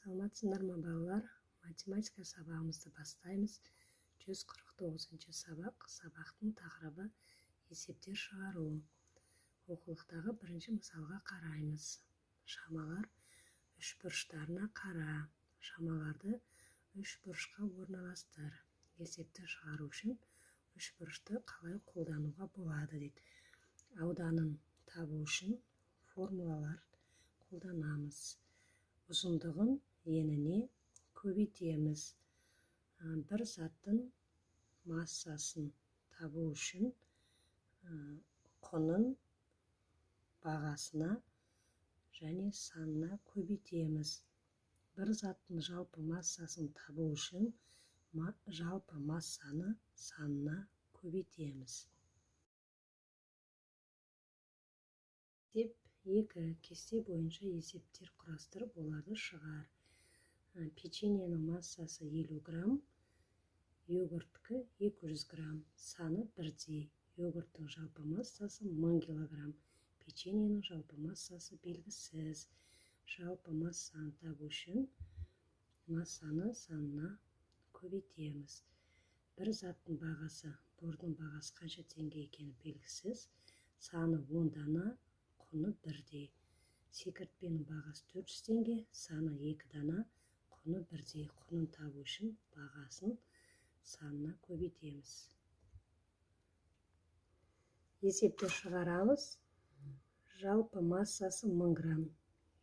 Саламатсыздар ма, балалар? Математика сабағымызды бастаймыз. 149 сабақ. Сабақтың тақырыбы: есептер шығару. Оқулықтағы бірінші мысалға қараймыз. Шамалар үшбұрыштарына қара. Шамаларды үшбұрышқа орналастыр. Есепті шығару үшін үшбұрышты қалай қолдануға болады дейді. Ауданын табу үшін формулалар қолданамыз. Ұзындығын еніне көбейтеміз. Бір заттың массасын табу үшін құнын бағасына және санына көбейтеміз. Бір заттың жалпы массасын табу үшін жалпы массаны санына көбейтеміз. Есеп 2. Кесте бойынша есептер құрастырып, оларды шығар. Печеньенің массасы 50 грамм, йогурттікі 200 грамм, саны бірдей. Йогурттың жалпы массасы 1000 килограмм, печеньенің жалпы массасы белгісіз. Жалпы массаны табу үшін массаны санына көбейтеміз. Бір заттың бағасы, бордың бағасы қанша теңге екені белгісіз, саны 10 дана, құны бірдей. Секіртпенің бағасы 400 теңге, саны 2 дана, құны бірдей. Құнын табу үшін бағасын санына көбейтеміз. Есепті шығарамыз. Жалпы массасы 1000 грамм.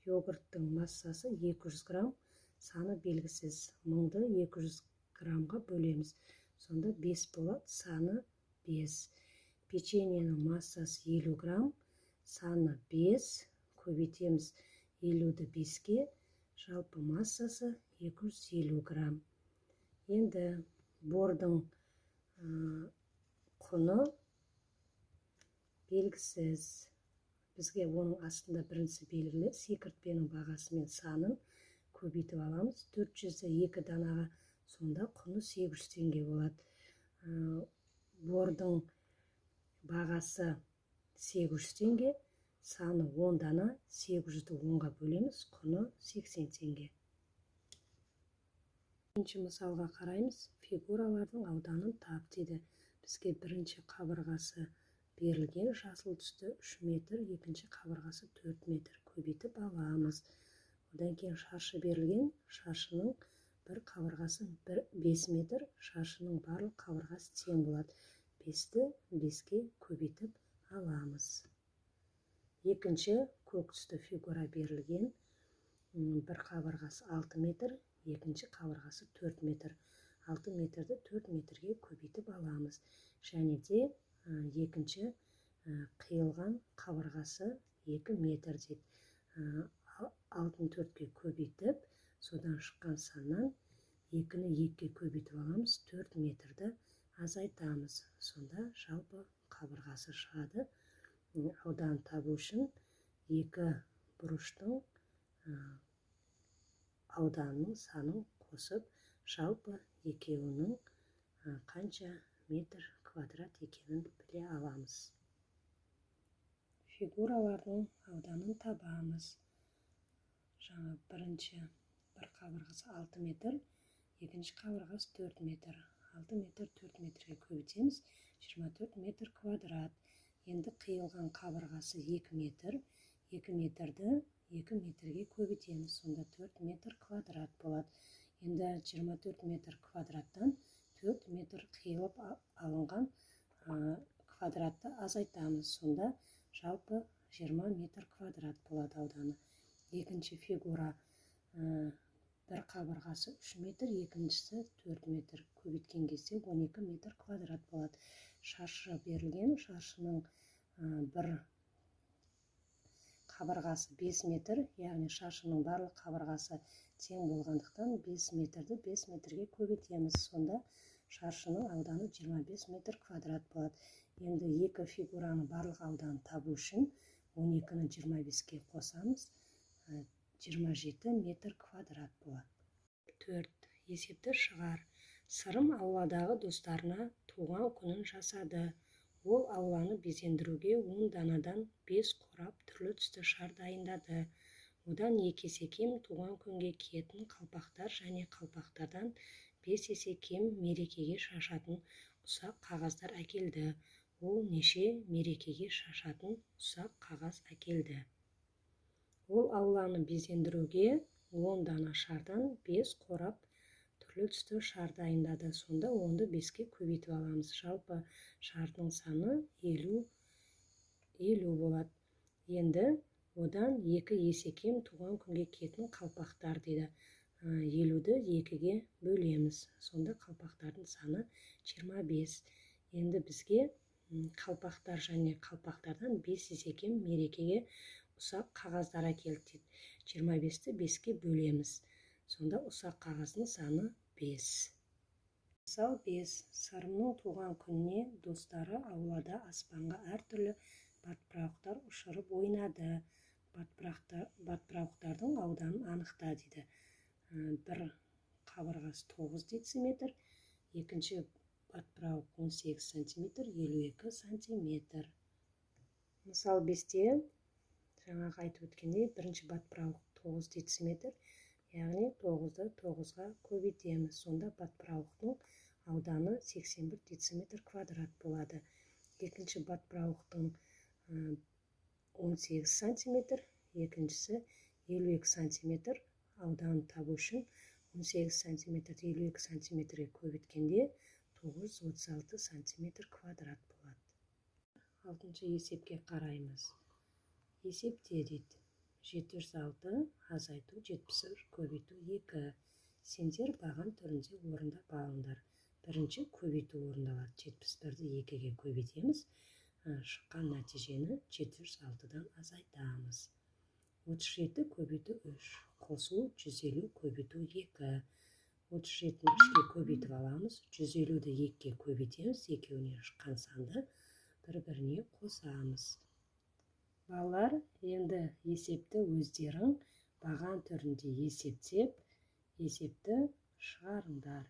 Йогурттың массасы 200 грамм, саны белгісіз. 1000-ды 200 граммға бөлеміз. Сонда 5 болады, саны 5. Печеньенің массасы 50 грамм, саны 5, көбейтеміз 50-ді 5-ке, жалпы массасы 250 грамм. Енді бордың құны белгісіз. Бізге оның астында біріншісі белгілі, секіртпенің бағасы мен санын көбейтіп аламыз. 400-ді 2 данаға, сонда құны 800 теңге болады. Бордың бағасы 800 теңге, саны 10 дана, 800-ді 10-ға бөлеміз, құны 80 теңге. Бірінші мысалға қараймыз. Фигуралардың ауданын тап дейді. Бізге бірінші қабырғасы берілген, жасыл түсті 3 метр, екінші қабырғасы 4 метр, көбейтіп аламыз. Одан кейін шаршы берілген, шаршының бір қабырғасы 5 метр, шаршының барлық қабырғасы тең болады. 5-ті 5-ке көбейтіп аламыз. Екінші көк түсті фигура берілген, бір қабырғасы 6 метр, екінші қабырғасы 4 метр. 6 метрді 4 метрге көбейтіп аламыз. Және де екінші қиылған қабырғасы 2 метр дейді. 6-ны 4-ке көбейтіп, содан шыққан саннан 2-ні 2-ге көбейтіп аламыз, 4 метрді азайтамыз. Сонда жалпы қабырғасы шығады. Ауданын табу үшін екі бұрыштың ауданының санын қосып, жалпы екеуінің қанша метр квадрат екенін біле аламыз. Фигуралардың ауданын табамыз. Жаңа бірінші бір қабырғасы 6 метр, екінші қабырғасы 4 метр. 6 метр 4 метрге көбейтеміз, 24 метр квадрат. Енді қиылған қабырғасы 2 метр, 2 метрді 2 метрге көбейтеміз, сонда 4 метр квадрат болады. Енді 24 метр квадраттан 4 метр қиылып алынған квадратты азайтамыз, сонда жалпы 20 метр квадрат болады ауданы. Екінші фигура бір қабырғасы 3 метр, екіншісі 4 метр, көбейткен кезде 12 метр квадрат болады. Шаршы берілген, шаршының бір қабырғасы 5 метр, яғни шаршының барлық қабырғасы тең болғандықтан 5 метрді 5 метрге көбейтеміз, сонда шаршының ауданы 25 метр квадрат болады. Енді екі фигураның барлық ауданын табу үшін 12-ні 25-ке қосамыз, 27 метр квадрат болады. 4. Есепті шығар. Сырым ауладағы достарына туған күнін жасады. Ол ауланы безендіруге 10 данадан 5 қорап түрлі түсті шар дайындады. Одан 2 есе кем туған күнге киетін қалпақтар және қалпақтардан 5 есе кем мерекеге шашатын ұсақ қағаздар әкелді. Ол неше мерекеге шашатын ұсақ қағаз әкелді? Ол ауланы безендіруге 10 дана шардан 5 қорап түрлі түсті шар дайындады. Сонда 10-ды 5-ке көбейтіп аламыз. Жалпы шардың саны 50 болады. Енді одан 2 есе кем туған күнге киетін қалпақтар дейді. 50-ді 2-ге бөлеміз. Сонда қалпақтардың саны 25. Енді бізге қалпақтар және қалпақтардан 5 есе кем мерекеге ұсақ қағаздар әкелді дейді. 25-ті 5-ке бөлеміз. Сонда ұсақ қағаздың саны 5. Мысал 5. Сырымның туған күніне достары аулада аспанға әртүрлі батпырауықтар ұшырып ойнады. Батпырауықтардың ауданын анықта дейді. Бір қабырғасы 9 дециметр, екінші батпырауық 18 сантиметр, 52 сантиметр. Мысал 5-те жаңағы айтып өткендей, бірінші батпырауық 9 дециметр, яғни 9-ды 9-ға көбейтеміз. Сонда батпырауықтың ауданы 81 дециметр квадрат болады. Екінші батпырауықтың 18 сантиметр, екіншісі 52 сантиметр. Ауданын табу үшін 18 сантиметрді 52 сантиметрге көбейткенде 936 сантиметр квадрат болады. Алтыншы есепке қараймыз. Есепте дейді. 706 азайту 71 көбейту 2. Сендер баған түрінде орындап алыңдар. Бірінші көбейту орындалады. 71-ді 2-ге көбейтеміз. Шыққан нәтижені 706-дан азайтамыз. 37 көбейту 3 қосу 150 көбейту 2. 37-ні 3-ке көбейтіп аламыз. 150-ді 2-ге көбейтеміз. Екеуіне шыққан санды бір-біріне қосамыз. Балалар, енді есепті өздерің баған түрінде есептеп, есепті шығарыңдар.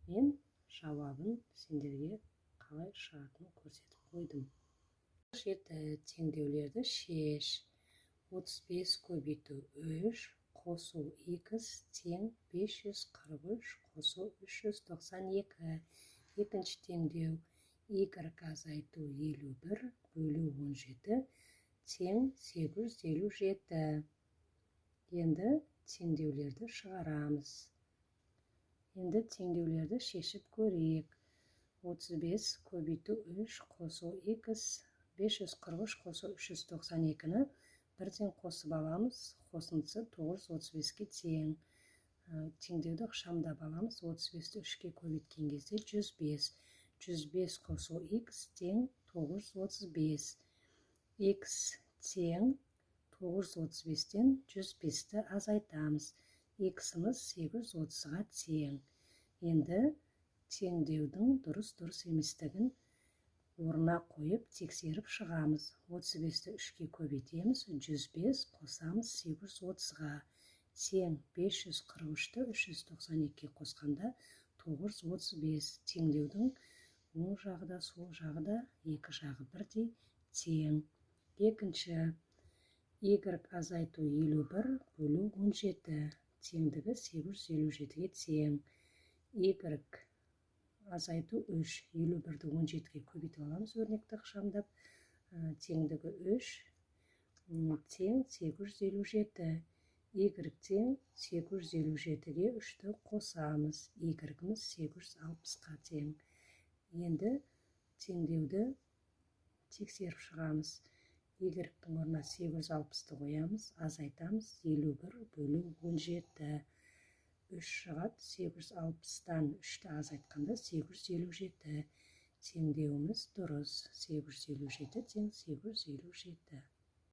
Мен жауабын сендерге қалай шығатынын көрсетіп қойдым. 7. Теңдеулерді шеш. 35 көбейту 3 қосу х тең 543 қосу 392. Екінші теңдеу y азайту 51 бөлу 17 тең 857. Енді теңдеулерді шығарамыз. Енді теңдеулерді шешіп көрейік. 35 көбейту 3 қосу х 543 қосу 392-ні бірден қосып аламыз. Қосындысы 935-ке тең. Теңдеуді ықшамдап аламыз. 35-ті 3-ке көбейткен кезде 105. 105 қосу х тең 935. Х тең 935-тен 105-ті азайтамыз. Х-іміз 830-ға тең. Енді теңдеудің дұрыс-дұрыс еместігін орнына қойып тексеріп шығамыз. 35-ті 3-ке көбейтеміз, 105 қосамыз 830-ға. Тең 543-ті 392-ге қосқанда 935. Теңдеудің оң жағы да сол жағы да екі жағы бірдей тең. Екінші, y азайту 51 бөлу 17 теңдігі 857-ге тең. Y азайту 3, 51-ді 17-ге көбейтіп аламыз өрнекті ықшамдап. Теңдігі 3 тең 857. Y тең 857-ге 3-ті қосамыз. Y-іміз 860-қа тең. Енді теңдеуді тексеріп шығамыз. Y-тің орнына 860-ты қоямыз, азайтамыз 51 бөлу 17. 3 шығады, 860-тан 3-ті азайтқанда 857. Теңдеуіміз дұрыс. 857 тең 857.